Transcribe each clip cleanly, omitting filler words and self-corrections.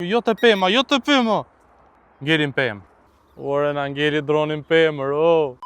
Jo te pema, jo te pema! Ngeli n'pemë. Ore, na ngeli droni n'pemë, ro.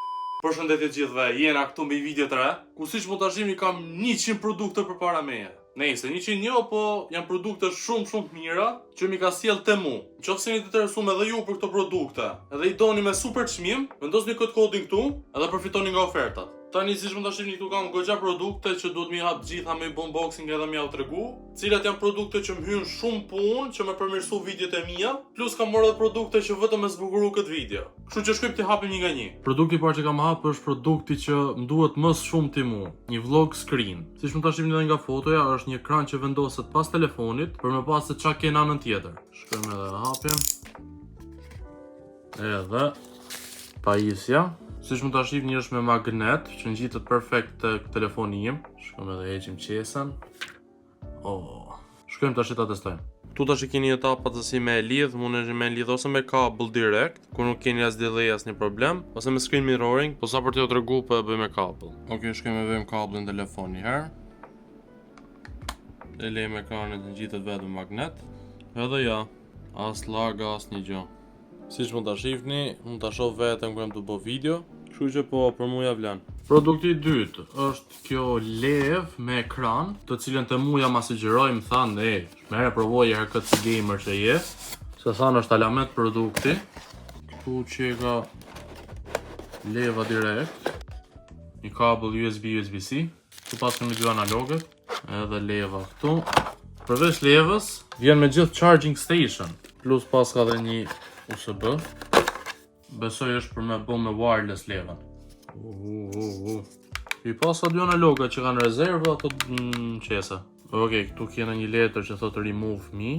Përshëndetje gjithëve, jena këtu me video të re, ku siç mund ta shihni kam 100 produkte përpara meje. Nejse, 100 jo, po janë produkte shumë shumë të mira që m'i ka sjell Temu. Në qoftë se jeni të interesuar edhe ju për këto produkte, edhe i doni me super çmim, vendosni këtë kodin këtu edhe përfitoni nga ofertat. Tani siç mund ta shihni këtu kam goxha produkte që duhet m'i hap gjitha me i bo unboxing edhe me jau tregu. Cilat janë produkte që më hynë shumë punë që me përmirësu videot e mia, plus kam marrë edhe produkte që vetëm me zbukuru këtë video. Kështu që shkojmë t'i hapim një nga një. Produkti i parë që kam hap është produkti që më duhet më së shumti mu, një vlog screen. Siç mund ta shihni edhe nga fotoja, është një ekran që vendoset pas telefonit për me pa se ça ke në anën tjetër. Shkojmë edhe e hapim. Edhe pajisja. Siç mund ta shihni është me magnet që ngjitet perfekt tek telefoni im. Shkojmë edhe heqim qesen. Oh. Shkojmë tash ta testojmë. Ktu tash i keni etapat se si me e lidh, mundeni me e lidh ose me kabëll direkt, ku nuk keni as delay as një problem, ose me screen mirroring, po sa për t'ju tregu po e bëj me kabëll. Okej, okay, shkojmë e vëjmë kabllin në telefon një herë. E lejmë ekranin të ngjitet vetëm me magnet. Edhe ja, as lag as një gjë. Siç mund ta shihni, mund ta shoh veten kur jam tu bo video, kështu që po për mua ja vlen. Produkti i dytë është kjo levë me ekran, të cilën Temuja ma sugjeroi, më thanë, e, merre provoje një herë këtë si gamer që je, se thanë është alamet produkti. Këtu që e ka leva direkt, një kabel USB USB-C, këtu pas kemi dy analoget, edhe leva këtu. Përveç levës, vjen me gjithë charging station, plus pas ka dhe një USB. Besoj është për me bo me wireless levën. Uh, uh, uh. I pas ka dy analoga që kanë rezervë ato në qese. Okej, këtu kena një letër që thotë remove me.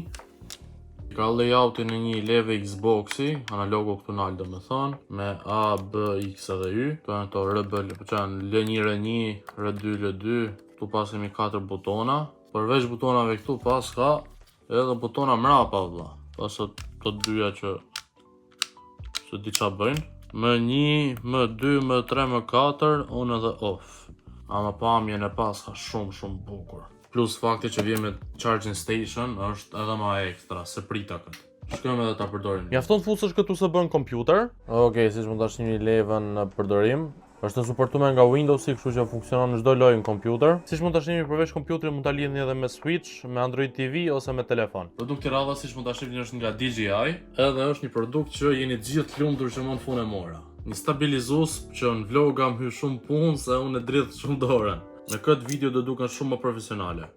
Ka layoutin e një leve Xboxi, analogu këtu nalt do me thonë, me A, B, X edhe Y. Këtu janë këto R, B, L, po që janë L1, R1, R2, L2. Këtu pas kemi 4 butona. Përveç butonave këtu pas ka edhe butona mrapa vlla. Pas të dyja që s'e di ça bëjnë. M1, M2, M3, M4, on edhe off. Ama pamjen e pas ka shumë shumë bukur. Plus fakti që vjen me charging station është edhe ma ekstra, se prita këtë. Shkojmë edhe ta përdorim. Mjafton të fusësh këtë USB në kompjuter. Okej, siç mund ta shihni levën në përdorim. Është e suportuar nga Windowsi, kështu që funksionon në çdo lojë në kompjuter. Siç mund ta shihni përveç kompjuterit mund ta lidhni edhe me Switch, me Android TV ose me telefon. Produkti i radhës siç mund ta shihni është nga DJI, edhe është një produkt që jeni të gjithë të lumtur që më në fund e mora. Një stabilizues që në vloga më hy shumë punë se unë e dridh shumë dorën. Në këtë video do duken shumë më profesionale.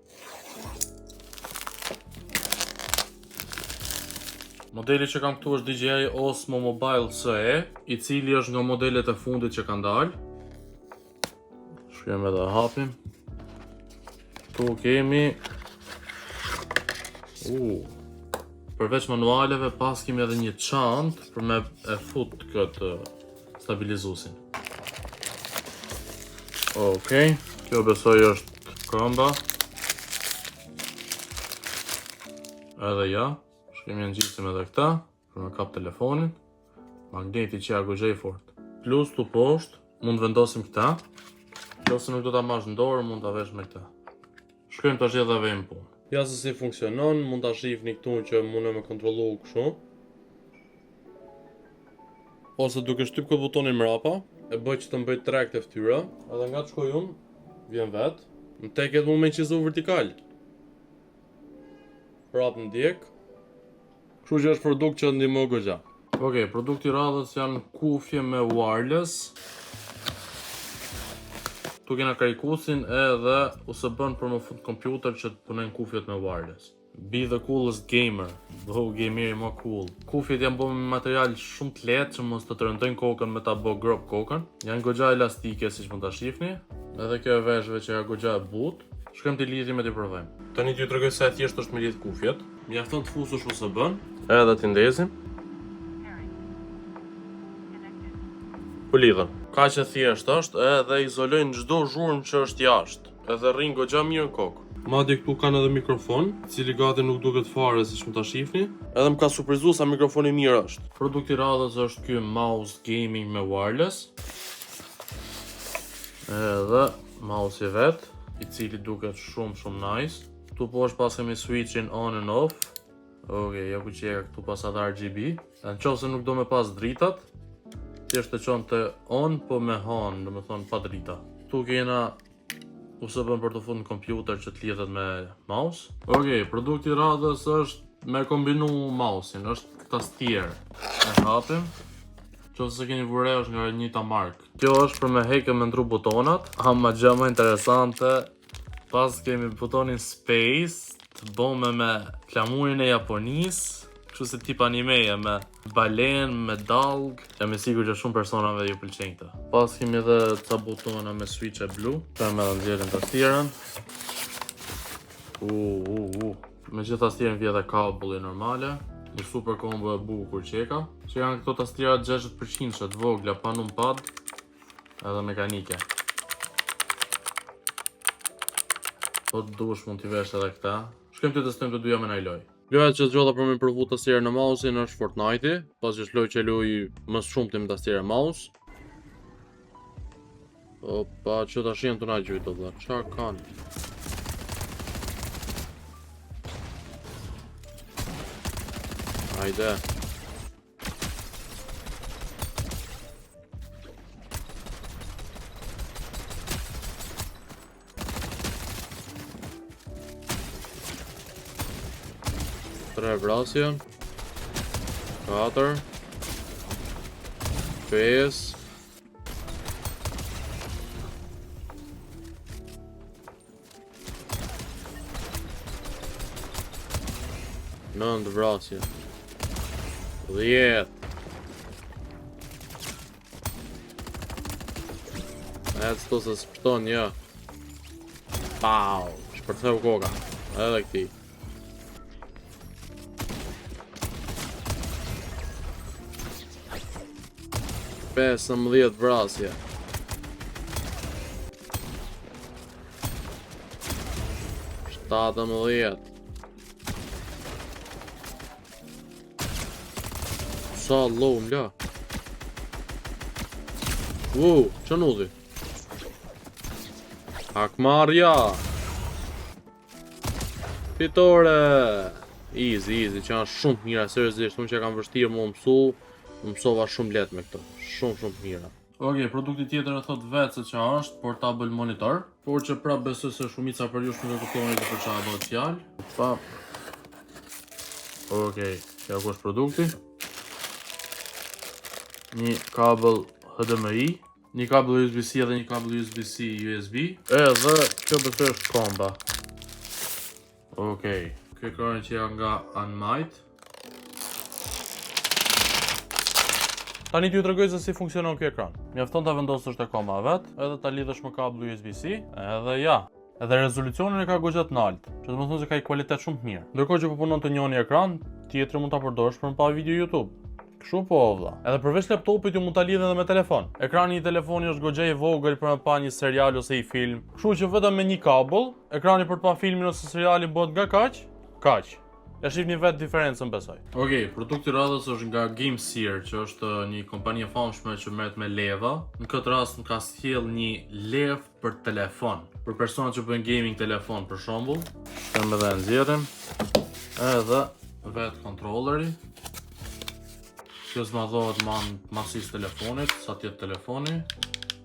Modeli që kam këtu është DJI Osmo Mobile SE, i cili është nga modelet e fundit që kanë dalë. Shkojmë edhe hapim. Këtu kemi U. Përveç manualeve pas kemi edhe një çantë për me e fut këtë stabilizuesin. Okej, kjo besoj është këmba. Edhe ja, shkojmë e ngjisim edhe këta, për me kap telefonin. Magneti që ja goxha i fort. Plus tu poshtë, mund vendosim këta. Nëse nuk do ta marrësh në dorë, mund ta vesh me këta. Shkojmë tash edhe vejmë punë. Ja se si funksionon, mund ta shihni këtu që mund me kontrollu kështu. Ose duke shtyp këtë butonin mrapa, e bëj që të më bëj track te fytyra, edhe nga të shkoj unë, vjen vet. Më teket mund me inçizu vertikal. Prap ndjek. Kështu që është produkt që ndihmon goxha. Okej, produkti i radhës janë kufje me wireless. Ktu kena karikusin edhe USB-n për me fut kompjuter që të punojnë kufjet me wireless. Be the coolest gamer, bëhu gameri më cool. Kufjet janë bërë me material shumë të lehtë që mos të të rëndojnë kokën me ta bë grop kokën. Janë goxha elastike siç mund ta shihni. Edhe kjo e veshëve që janë goxha e butë. Shkojmë t'i lidhim e t'i provojmë. Tani t'ju tregoj sa e thjeshtë është me lidh kufjet. Mjafton të fusësh USB-n, edhe t'i ndezim. Po lidhen. Kaq e thjeshtë është edhe izolojnë çdo zhurmë që është jashtë. Edhe rrinë goxha mirë në kokë. Madje këtu kanë edhe mikrofon, i cili gati nuk duket fare siç mund ta shihni. Edhe më ka surprizuar sa mikrofon i mirë është. Produkti i radhës është ky mouse gaming me wireless. Edhe mouse i vet, i cili duket shumë shumë nice. Këtu poshtë pas kemi switchin on and off. Okej, ja ku që e ka këtu pas atë RGB. Në qoftë se nuk do me pas dritat, thjesht e çon të on, po me on, do me thonë pa drita. Këtu kena USB-n për të fut në kompjuter që të lidhet me mouse. Okej, produkti i radhës është me kombinu mouse-in, është tastier. E hapim. Qoftë se keni vure është nga e njëjta markë. Kjo është për me hekë me ndru butonat, ama gjë më interesante, pas kemi butonin space, të bome me flamurin e Japonisë, kështu si tip animeje me balen, me dallg. Jam i sigurt që shumë personave ju pëlqejnë këta. Pas kemi edhe ca butona me switch e blu. Ta me dhe nxjerrim tastierën. U, u, u. Me gjithë tastierën vjen edhe kabulli normale. Një super kombo e bukur që e ka. Që janë këto tastiera 60% të vogla pa numpad edhe mekanike. Po të dush mund t'i vesh edhe këta. Shkojmë të testojmë të dyja me naj lojë. Loja që zgjodha për me provu tastierën e mouse-in është Fortnite-i, pasi është lojë që luaj më shumë të me tastierë e mouse. Opa, që tash janë të na gjujtë, vëlla. Qa kanë? Hajde. Tre vrasje. 4. 5. 9 vrasje. 10. Ecë to se s'pëton një. Pau, shpërtheu koka. Edhe këti. 15 vrasje. 17. Sa low më la. Wow, që ndodhi? Hakmarrja! Fitore! Easy, easy, që janë shumë të mira, seriozisht, unë që e kam vështirë mu mësu, më mësova shumë lehtë me këto. Shumë, shumë të mira. Okej, produkti tjetër e thot vetë se që është, portable monitor, por që prap besoj se shumica për ju nuk e kuptoni se për çfarë bëhet fjalë. Pa. Okej, ja ku është produkti. Një kabel HDMI, një kabel USB-C edhe një kabel USB-C USB. Edhe kjo besoj është komba. Okej, kjo ekrani që janë nga Anmite. Tani t'ju tregoj se si funksionon ky ekran. Mjafton ta vendosësh te komba vet, edhe ta lidhësh me kabel USB-C, edhe ja. Edhe rezolucionin e ka goxha të lartë, që do të thonë se ka një kualitet shumë të mirë. Ndërkohë që po punon të njëri ekran, tjetri mund ta përdorësh për të pa video YouTube. Kështu po o vlla. Edhe përveç laptopit ju mund ta lidhni edhe me telefon. Ekrani i telefonit është goxha i vogël për të pa një serial ose një film. Kështu që vetëm me një kabel, ekrani për të pa filmin ose serialin bëhet nga kaq, kaq. Ja shihni vetë diferencën besoj. Okej, produkti i radhës është nga GameSir, që është një kompani e famshme që merret me leva. Në këtë rast më ka sjell një levë për telefon, për personat që bëjnë gaming telefon për shembull. Shkojmë edhe e nxjerrim. Edhe vetë kontrolleri. Kjo zmadhohet ma masisë telefonit, sa t'jetë telefoni.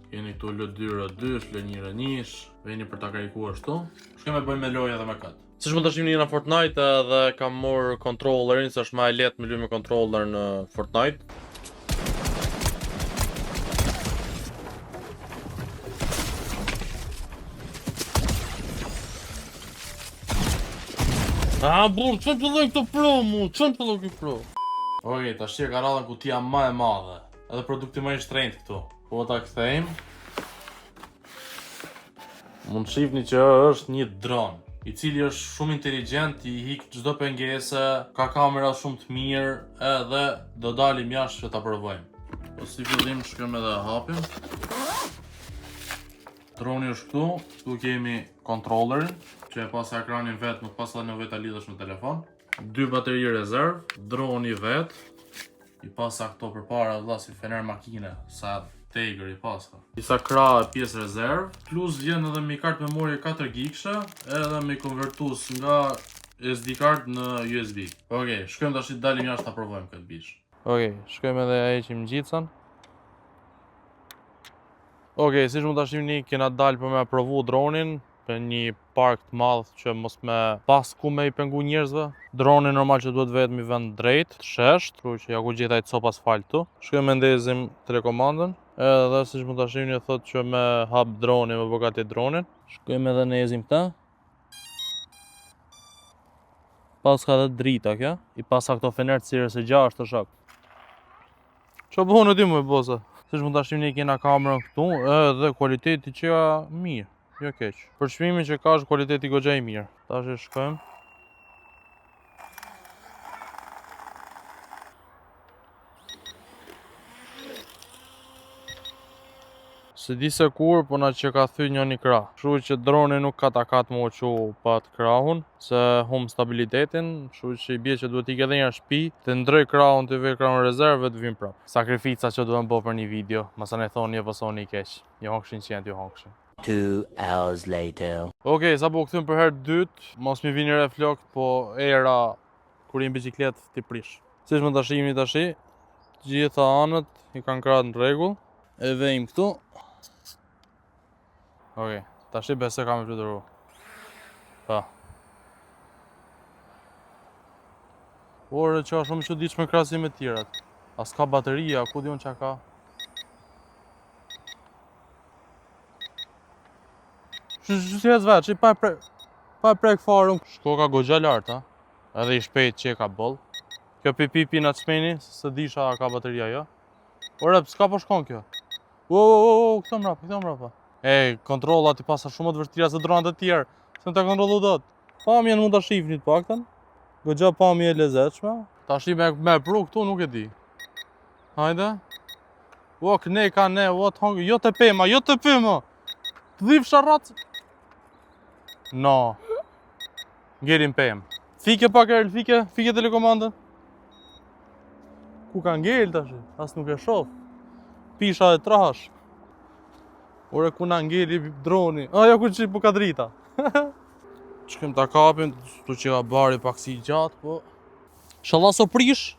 Keni këtu L2 R2, L1 R1, veni për ta karikuar ashtu. Shkojmë e bëjmë me lojë edhe me këtë. Siç mund të shihni në Fortnite edhe kam marrë kontrollerin, se është më e lehtë me luaj me kontroller në Fortnite. A, burr, ç'më filloi këto pro, mu, ç'më filloi këto pro? Okej, tash e ka radhën kutia më e madhe, edhe produkti më i shtrenjtë këtu. Po ta kthejmë. Mund të shihni që është një dron, i cili është shumë inteligjent, i hik çdo pengese, ka kamera shumë të mirë, edhe do dalim jashtë që ta provojmë. Po si fillim shkojmë edhe e hapim. Droni është këtu, këtu kemi kontrollerin, që e pas ekranin vetë, nuk pas edhe nevojë ta lidhësh në telefon. Dy bateri rezerv, droni vetë, i pasa këto përpara vëlla si fener makine, sa tegër i pasa. Disa krah e pjesë rezerv, plus vjen edhe me kartë memorie 4 gigshe, edhe me konvertues nga SD card në USB. Okej, shkojmë tash i dalim jashtë ta provojmë këtë bish. Okej, shkojmë edhe e heqim ngjitësën. Okej, siç mund ta shihni, kena dalë për me provu dronin për një park të madh që mos me pas ku me i pengu njerëzve. Droni normal që duhet vetëm i vend drejt, të shesht, kështu që ja ku gjeta i cop asfalt tu. Shkojmë ndezim telekomandën, edhe siç mund ta shihni thotë që me hap dronin, me bë gati dronin. Shkojmë edhe ndezim këtë. Pas ka dhe drita kjo, i pasa këto fener të series së 6 të shok. Që bëhon e di më bosa? Siç mund ta shihni kena kamerën këtu, edhe kualiteti që ja mirë, jo keq. Për çmimin që ka është kualiteti goxha i mirë. Tash e shkojmë. Se di se kur, po na që ka thy njëni krah. Kështu që droni nuk ka takat më u çu pa atë krahun, se hum stabilitetin, kështu që i bie që duhet ikë edhe një shtëpi, të ndroj krahun, të vej krahun rezervë të vim prap. Sakrifica që duhen bë për një video, masa ne thonë një pësoni i keq. Ju hongshin qentë, ju hongshin. Two hours later. Okej, sa po u kthyem për herë të dytë, mos mi vini re flokët, po era kur je në biçikletë ti prish. Siç mund ta shihni tash, të gjitha anët i kanë krahët në rregull. E vejmë këtu. Okej, tash besoj kam e fluturu. Pa. Ore, që është shumë çuditshme krahasim me tjerat. As ka bateria, ku di unë çka ka. Që që si ec vetë, që pa e prek, pa e prek fare unë. Shko ka goxha lart, ha. Edhe i shpejt që e ka boll. Kjo pipi pi na çmeni, se disha a ka bateria jo. Ore, s'ka po shkon kjo? Ua, ua, ua, ua, këto mbrapa, këto mbrapa. E, kontrollat i pasa shumë më të vështira se dronat e tjerë. Se në ta kontrollu dot. Pamjen mund ta shihni të paktën. Goxha pamje e lezetshme. Tash me me pru këtu nuk e di. Hajde. O, këne ka ne, o, të hongë, jo të pema, jo të pema. Të dhif sharrat. No. Ngelim pemë. Fike pak erë, fike, fike telekomandën. Ku ka ngel tash? As nuk e shoh. Pisha e trash. Ore ku na ngeli droni? Ah, ja ku që po ka drita. Shkojmë ta kapim, tu që ka bari pak si i gjatë, po. Shalla so prish.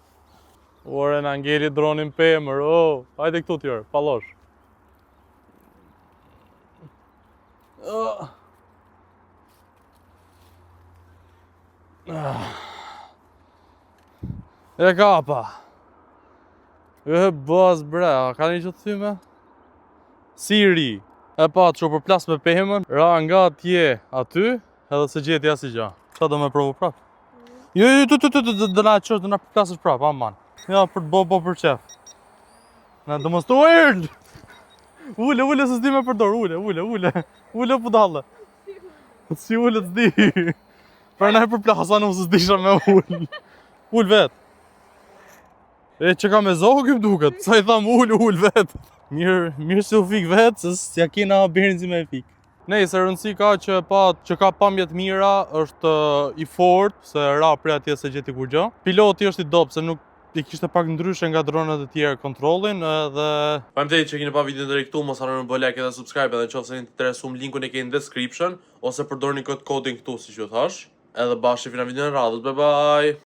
Ore na ngeli dronin pemër, oh. Hajde këtu tjerë, pallosh. Oh. Ah. E kapa. E bas bre, a ka një që të thyme? Siri. E pa që u përplas me pemën, ra nga atje aty, edhe se gjeti asnjë gjë. Qa do me provu prap? Jo, jo, tu, tu, tu, tu, do na çosh, do na përplasësh prap, aman. Ja, për të bo, bo për qef. Na do mos të erdh. Ule, ule, se s'di me përdor, ule, ule, ule. Ule budalle. Si ule s'di. Për na e përplasa nuk se s'disha me ul. Ul vet. E që ka me zogu kjo duket, sa i tham ul, ul vet. Mirë, mirë se u fik vet, se s'ja kena haberin si me e fik. Nejse, rëndësi ka që pa që ka pamje të mira, është i fort, se ra prej atje se gjeti kurrgjë. Piloti është i dobët, se nuk i kishte pak ndryshe nga dronët e tjerë kontrollin edhe Faleminderit që keni pa videon deri këtu, mos harroni të bëni like edhe subscribe edhe nëse jeni të interesuar linkun e keni në description ose përdorni këtë kodin këtu siç ju thash. Edhe bashkë shihemi në videon e radhës. Bye bye.